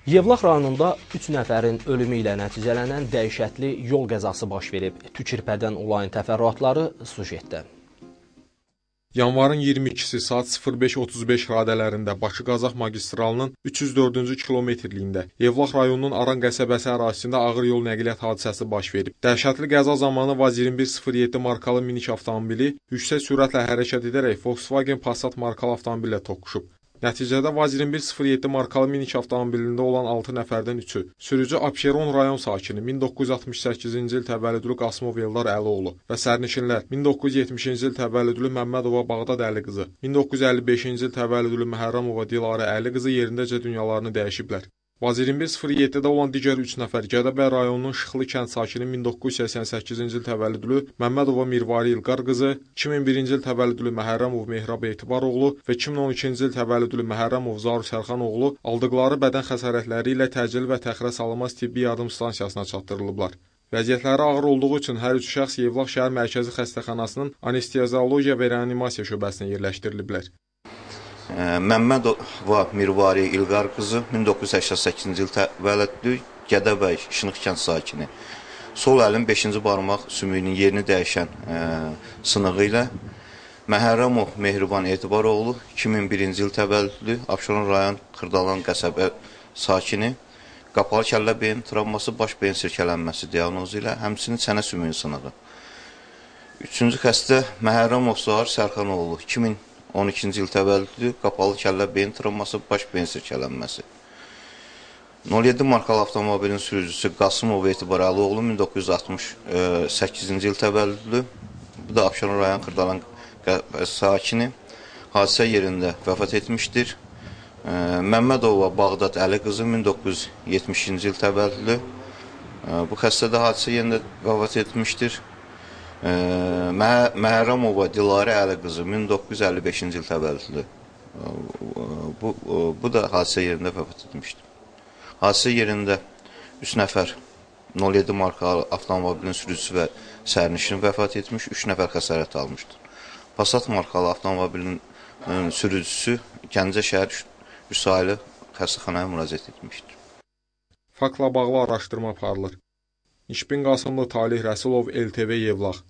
Yevlax rayonunda 3 nəfərin ölümü ilə nəticələnən dəhşətli yol qəzası baş verib. Tükürpədən olayın təfərrüatları sujetdə. Yanvarın 22-si saat 05:35 radələrində Bakı-Qazax magistralının 304-cü kilometrliyində Yevlax rayonunun Aran qəsəbəsi ərazisində ağır yol nəqliyyat hadisəsi baş verib. Dəhşətli qəza zamanı VAZ 2107 markalı minik avtomobili yüksək sürətlə hərəkət edərək Volkswagen Passat markalı avtomobillə toqquşub. Nəticədə VAZ 2107 markalı minik avtomobilində olan 6 nəfərdən 3-ü, sürücü Abşeron rayon sakini 1968-ci il təvəllüdlü Qasımov Eldar Əlioğlu və sərnişinlər 1970-ci il təvəllüdlü Məmmədova Bağdad Əli qızı, 1955-ci il təvəllüdlü Məhərrəmova Dilarə Əli qızı yerindəcə dünyalarını dəyişiblər. VAZ 2107-də olan digər 3 nəfər Gədəbəy rayonunun Şıxlı kənd sakini 1988-ci il təvəllüdlü Məmmədova Mirvari İlqar qızı, 2001-ci il təvəllüdlü Məhərrəmov Mehrab Etibaroğlu və 2012-ci il təvəllüdlü Məhərrəmov Zaur Sərxanoğlu aldıqları bədən xəsarətləri ilə təcili və təxirə salınmaz tibbi yardım stansiyasına çatdırılıblar. Vəziyyətləri ağır olduğu üçün hər üç şəxs Yevlax şəhər mərkəzi xəstəxanasının anesteziologiya və reanimasiya şöbəsinə yerləşdiriliblər. Məmmədova Mirvari İlqar qızı, 1988-ci il təvəllüdlü, Gədəbəy Şınıq kənd sakini. Sol əlin 5-ci barmaq sümüyünün yerini dəyişən sınığı ilə. Məhərrəmov Mehriban Etibaroğlu, 2001-ci il təvəllüdlü, Abşeron rayon Xırdalan qəsəbə sakini. Qapalı kəllə beyin travması, baş beyin sirkələnməsi diaqnozu ilə, həmçinin çənə sümüyün sınığı. Üçüncü xəstə Məhərrəmov Zaur Sərxanoğlu, 2012-ci il təvəllüdlü, qapalı kəllə beyin travması, baş beyin sirkələnməsi. 07 markalı avtomobilin sürücüsü Qasımov Etibar Əlioğlu, 1968-ci il təvəllüdlü, bu da Abşeron rayon Xırdalan sakini, hadisə yerində vəfat etmişdir. Məmmədova Bağdad Əli qızı, 1970-ci il təvəllüdlü, bu xəstə də hadisə yerində vəfat etmişdir. Məhərrəmova Dilarə Əli qızı, 1955-ci il təvəllüdlü, bu da hadisə yerində vəfat etmişdir. Hadisə yerində 3 nəfər 07 markalı avtomobilin sürücüsü və sərnişini vəfat etmiş, 3 nəfər xəsarət almışdır. Passat markalı avtomobilin sürücüsü Gəncə şəhər 3 saylı xəstəxanaya müraciət etmişdir. Faktla bağlı araşdırma aparılır. Nişbin Qasımlı, Talih Rəsulov, LTV Yevlax.